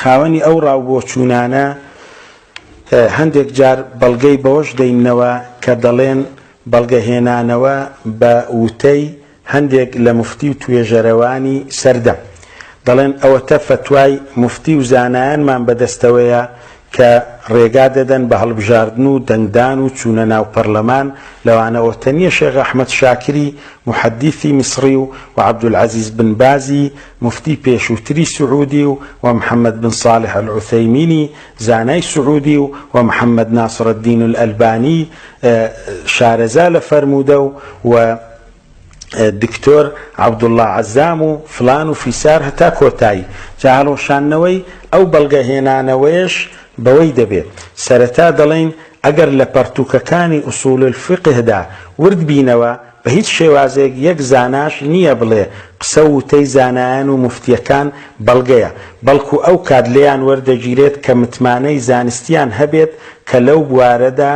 خاوەنی ئەو ڕا و بۆچوونانە هەندێک جار بەڵگەی بەوەش دەیننەوە کە دەڵێن بەڵگە هێنانەوە بە وتەی هەندێک لە موفتی و توێژەرەوانی سەردەم دەڵێن ئەوەتە فەتوای موفتی و زانایانمان بەدەستەوەیە کە ڕێگا دەدەن بە هەڵبژاردن و دەنگدان و چوونە ناو پەرلەمان، لەوانە ئەوەتە نییە شێخ ئەحمەد شاکری موحەدیثی میسڕی و و عەبدولعەزیز بن بازی موفتی پێشووتری سعودی و و محەمەد بن ساڵح ئەلعوثەیمینی زانای سعودی و و محەمەد ناسڕەدین الئەلبانی شارەزا لە فەرموودە و و دکتۆر عەبدوڵڵا عەزام و فڵان و فیسار هەتا کۆتایی، جا هەڵوەشاندنەوەی ئەو بەڵگە هێنانەوەیەش بەوەی دەبێ سەرەتا دەڵێین ئەگەر لە پەڕتووکەکانی اصول الفقهدا ورد بینەوە بە هیچ شێوازێک یەک زاناش نییە بڵێ قسە و وتەی زانایان و موفتیەکان بەڵگەیە بەڵکو ئەو کات لێیان وەردەگیرێت کە متمانەی زانستیان هەبێت کە لەو بوارەدا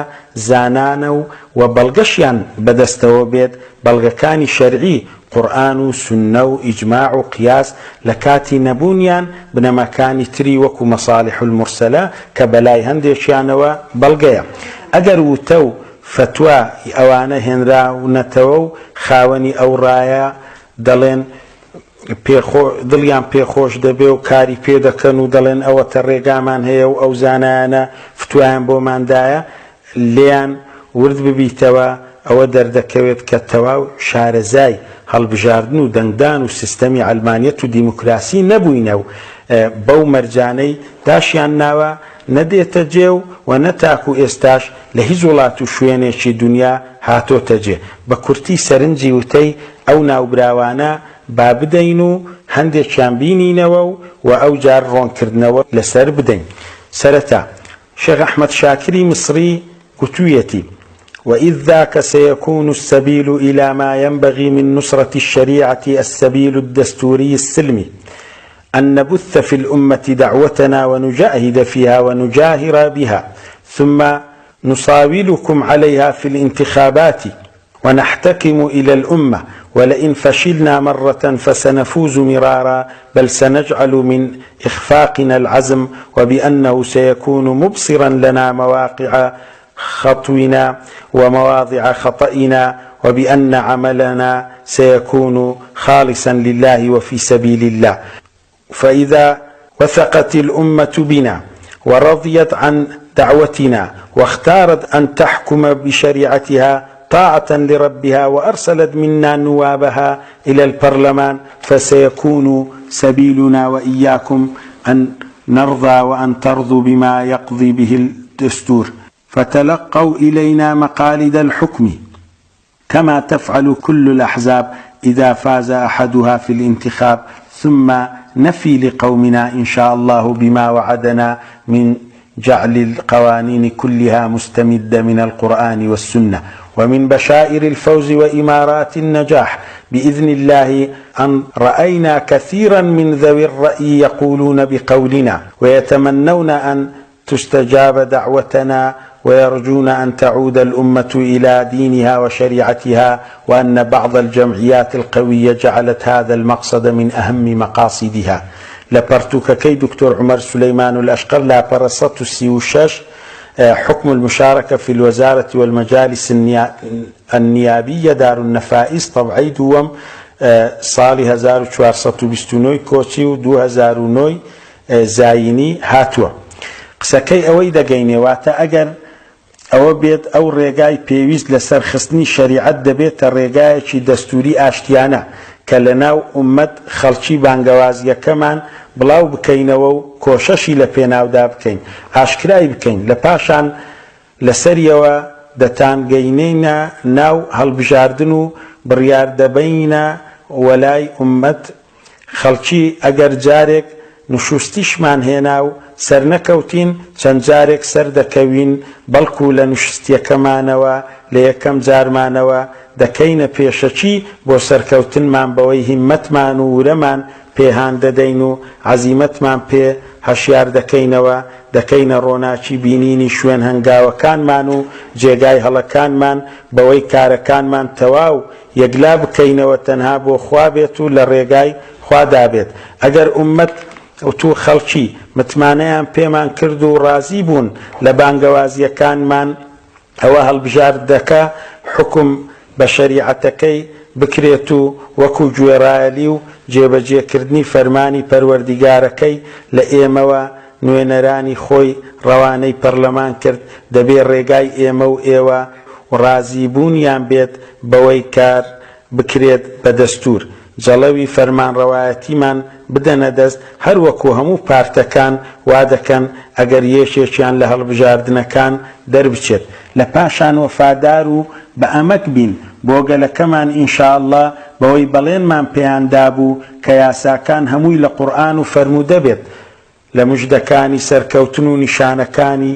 زانانە و و بەڵگەشیان بەدەستەوە بێت، بەڵگەکانی شەرعی، قورئان و سوننە و ئیجماع و قیاس، لە کاتی نەبوونیان بنەماکانی تری وەکو مصالح المرسلە کە بەلای هەندێکیانەوە بەڵگەیە. ئەگەر وتە و فەتوا ی ئەوانە هێنراونەتەوە و خاوەنی ئەو ڕایە دەڵێن پێخۆ دڵیان پێ خۆش دەبێ و کاری پێ دەکەن و دەڵێن ئەوەتە ڕێگامان هەیە و ئەو زانایانە فتوایان بۆمان دایە، لێیان ورد ببیتەوە ئەوە دەردەکەوێت کە تەواو شارەزای هەڵبژاردن و دەنگدان و سیستەمی عەلمانیەت و دیموکراسی نەبووینە و بەو مەرجانەی داشیان ناوە نە دێتە جێ و و نە تاکو ئێستاش لە هیچ وڵات و شوێنێکی دونیا هاتۆتە جێ. بە کورتی سەرنجی وتەی ئەو ناوبراوانە با بدەین و هەندێکیان بینینەوە و و ئەوجار ڕۆنکردنەوە لەسەر بدەین. سەرەتا، شێخ ئەحمەد شاکری میسری گوتوویەتی، وإذ ذاک سیکون السبیل الی ما ینبغی من نصرة الشریعة السبیل الدستوری السلمی ان نبث فی الامة دعوتنا ونجاهد فیها ونجاهر بها ثم نصاولکم علیها فی الانتخابات ونحتکم الی الامە ولئن فشلنا مرة فسنفوز مرارا بل سنجعل من اخفاقنا العزم وبانه سيكون مبصرا لنا مواقع خطونا ومواضع خطئنا وبان عملنا سيكون خالصا لله وفي سبيل الله فإذا وثقت الأمة بنا ورضيت عن دعوتنا واختارت أن تحكم بشريعتها طاعة لربها وأرسلت منا نوابها إلى البرلمان فسيكون سبيلنا وإياكم أن نرضى وأن ترضوا بما يقضي به الدستور فتلقوا إلينا مقالد الحكم كما تفعل كل الأحزاب إذا فاز أحدها في الانتخاب ثم نفي لقومنا إن شاء الله بما وعدنا من جعل القوانين كلها مستمدة من القرآن والسنة ومن بشائر الفوز وإمارات النجاح بإذن الله أن رأينا كثيرا من ذوي الرأي يقولون بقولنا ويتمنون أن تستجاب دعوتنا ويرجون أن تعود الأمة إلى دينها وشريعتها وأن بعض الجمعيات القوية جعلت هذا المقصد من أهم مقاصدها لە پەڕتووکەکەی دکتۆر عومەر سولەیمان الاشقر لاپەڕە 136 حکم المشارکە فی الوزارة والمجالس النیابیە دار النفائس طبعەی دووەم ساڵی 1429 کۆچی و 2009 زایینی هاتووە. قسەکەی ئەوەی دەگەینێ واتە ئەگەر ئەوە بێت ئەو ڕێگای پێویست لە سەر خستنی شەریعەت دەبێتە ڕێگایەکی دەستووری ئاشتیانە کە لە ناو ئوممەت خەڵکی بانگەوازیەکەمان بڵاو بکەینەوە و کۆشەشی لە پێناودا بکەین ئاشکرای بکەین لە پاشان لەسەریەوە دەتانگەینینە ناو هەڵبژاردن و بڕیاردەبەینە وەلای ئوممەت خەڵکی ئەگەر جارێک نوشوستیشمان هێنا و سەرنەکەوتین چەند جارێک سەردەکەوین بەڵکو لە نوشستیەکەمانەوە لە یەکەم جارمانەوە دەکەینە پێشەکی بۆ سەرکەوتنمان بەوەی هیممەتمان و ورەمان پێ هان دەدەین و عەزیمەتمان پێ هەشیار دەکەینەوە دەکەینە ڕۆناکی بینینی شوێن هەنگاوەکانمان و جێگای هەڵەکانمان بەوەی کارەکانمان تەواو یەکلا بکەینەوە تەنها بۆ خوا بێت و لە ڕێگای خوادا بێت ئەگەر ئوممەت. و خەڵکی متمانەیان پێمان کرد و ڕازی بوون لە بانگەوازییەکانمان، ئەوە هەڵبژاردەکە حوکم بە شەریعەتەکەی بکرێت و وەکو گوێڕایەلی و جێبەجێکردنی فەرمانی پەروەردیگارەکەی لە ئێمەوە نوێنەرانی خۆی ڕەوانەی پەرلەمان کرد، دەبێ ڕێگای ئێمە و ئێوە و ڕازیبوونیان بێت بەوەی کار بکرێت بە دەستوور جەڵەوی فەرمانڕەوایەتیمان بدەنە دەست هەر وەکو هەموو پارتەکان وا دەکەن ئەگەر یەکێکیان لە هەڵبژاردنەکان دەربچێت لە پاشان وەفادار و بە ئەمەک بین بۆ گەلەکەمان ان شاء اللە بەوەی بەڵێنمان پێیان دابوو کە یاساکان هەمووی لە قورئان و فەرموودە بێت لە مژدەکانی سەرکەوتن و نیشانەکانی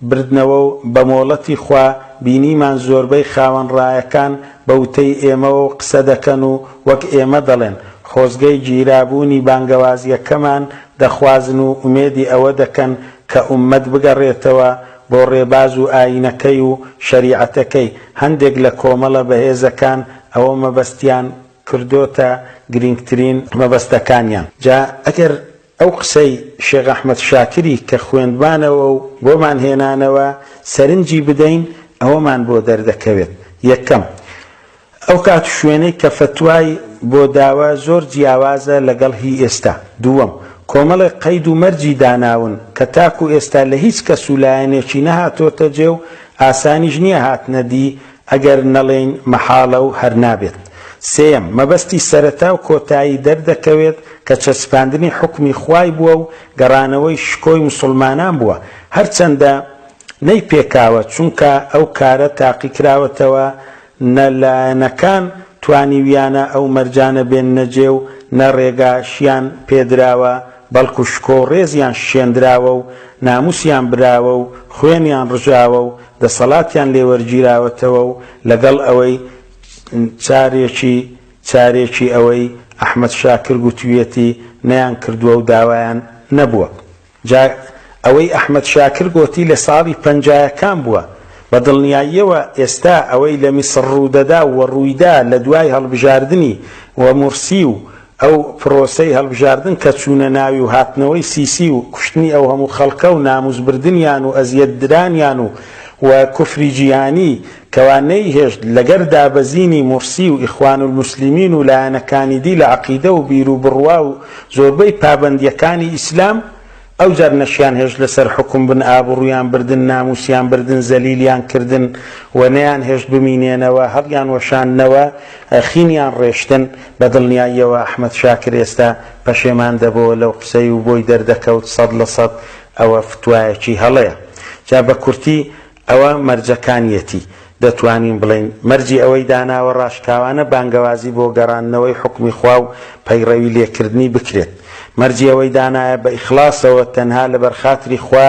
بردنەوە و بە مۆڵەتی خوا بینیمان زۆربەی خاوەن ڕایەکان بە وتەی ئێمەوە و قسە دەکەن و وەک ئێمە دەڵێن خۆزگەی گیرابوونی بانگەوازیەکەمان دەخوازن و ئومێدی ئەوە دەکەن کە ئوممەت بگەڕێتەوە بۆ ڕێباز و ئایینەکەی و شەریعەتەکەی هەندێک لە کۆمەڵە بەهێزەکان ئەوە مەبەستیان کردۆتە گرینگترین مەبەستەکانیان جا ئەگەر ئەو قسەی شێخ ئەحمەد شاکری کە خوێندمانەوە و بۆمان هێنانەوە سەرنجی بدەین ئەوەمان بۆ دەردەکەوێت، یەکەم، ئەو کات و شوێنەی کە فەتوای بۆ داوە زۆر جیاوازە لەگەڵ هی ئێستا. دووەم، کۆمەڵێک قەید و مەرجی داناون کە تاکو ئێستا لە هیچ کەس و لایەنێکی نەهاتۆتە جێ و ئاسانیش نییە هاتنە دی ئەگەر نەڵێین مەحاڵە و هەر نابێت. سێیەم، مەبەستی سەرەتا و کۆتایی دەردەکەوێت کە چەسپاندنی حوکمی خوای بووە و گەڕانەوەی شکۆی موسوڵمانان بووە، هەرچەندە نەیپێکاوە، چونکە ئەو کارە تاقیکراوەتەوە نە لایەنەکان توانیویانە ئەو مەرجانە بێننە جێ و نە ڕێگاشیان پێدراوە، بەڵکو شکۆ و ڕێزیان شکێندراوە و ناموسیان براوە و خوێنیان ڕژاوە و دەسەڵاتیان لێ وەرگیراوەتەوە و لەگەڵ ئەوەی چارێکی چارێکی ئەوەی ئەحمەد شاکر گوتویەتی نەیان کردووە و داوایان نەبووە. جا ئەوەی ئەحمەد شاکر گۆتی لە ساڵی پەنجایەکان بووە، بە دڵنیاییەوە ئێستا ئەوەی لە میسڕ ڕوودەدا و ڕوویدا لە دوای هەڵبژاردنی و مورسی و ئەو پرۆسەی هەڵبژاردن کە چوونە ناوی و هاتنەوەی سیسی و کوشتنی ئەو هەموو خەڵکە و ناموس بردنیان و ئەزیەت درانیان و و کوفری جیهانی کەوا نەیهێشت لەگەر دابەزینی مورسی و ئیخوان الموسلمین و لایەنەکانی دی لە عەقیدە و بیرو بڕوا و زۆربەی پابەندیەکانی ئیسلام ئەوجار نەشیان هێشت لەسەر حوکم بن ئابڕویان بردن ناموسیان بردن زەلیلیان کردن و نەیان هێشت بمینێنەوە هەڵیان وەشاندنەوە خینیان ڕێشتن بە دڵنیاییەوە ئەحمەد شاکر ئێستا پەشێمان دەبۆوە لەو قسەی و بۆی دەردەکەوت 100% ئەوە فتوایەکی هەڵەیە جا بە کورتی ئەوە مەرجەکانیەتی. دەتوانین بڵێین مەرجی ئەوەی داناوە ڕاشکاوانە بانگەوازی بۆ گەڕاندنەوەی حوکمی خوا و پەیڕەوی لێکردنی بکرێت. مەرجی ئەوەی دانایە بە ئیخڵاسەوە تەنها لەبەر خاتری خوا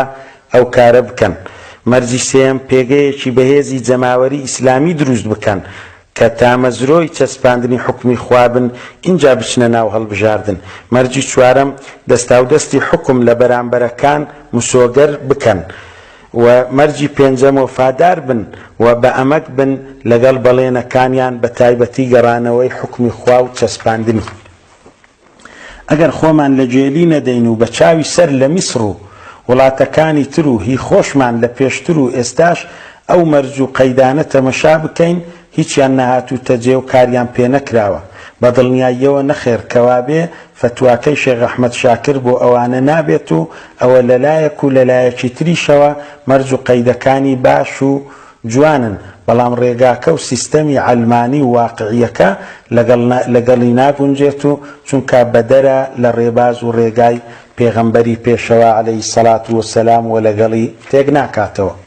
ئەو کارە بکەن. مەرجی سێیەم پێگەیەکی بەهێزی جەماوەری ئیسلامی دروست بکەن کە تامەزرۆی چەسپاندنی حوکمی خوا بن ئینجا بچنە ناو هەڵبژاردن. مەرجی چوارەم دەستاودەستی حوکم لە بەرامبەرەکان مسۆگەر بکەن. و مەرجی پێنجەم وەفادار بن و بە ئەمەک بن لەگەڵ بەڵێنەکانیان بە تایبەتی گەڕانەوەی حوکمی خوا و چەسپاندنی. ئەگەر خۆمان لە گێلی نەدەین و بە چاوی سەر لە میسڕ و وڵاتەکانی تر و هی خۆشمان لە پێشتر و ئێستاش ئەو مەرج و قەیدانە تەمەشا بکەین هیچیان نەهاتووتە جێ و کاریان پێ نەکراوە؟ بە دڵنیاییەوە نەخێر، کەوابێ فەتواکەی شێخ ئەحمەد شاکر بۆ ئەوانە نابێت و ئەوە لەلایەک و لەلایەکی تریشەوە مەرج و قەیدەکانی باش و جوانن بەڵام ڕێگاکە و سیستەمی عەلمانی و واقعیەکە لەگەڵ لەگەڵی ناگونجێت و چونکا بەدەرە لە ڕێباز و ڕێگای پێغەمبەری پێشەوا علیە الصلوە والسلام و لەگەڵی تێک ناکاتەوە.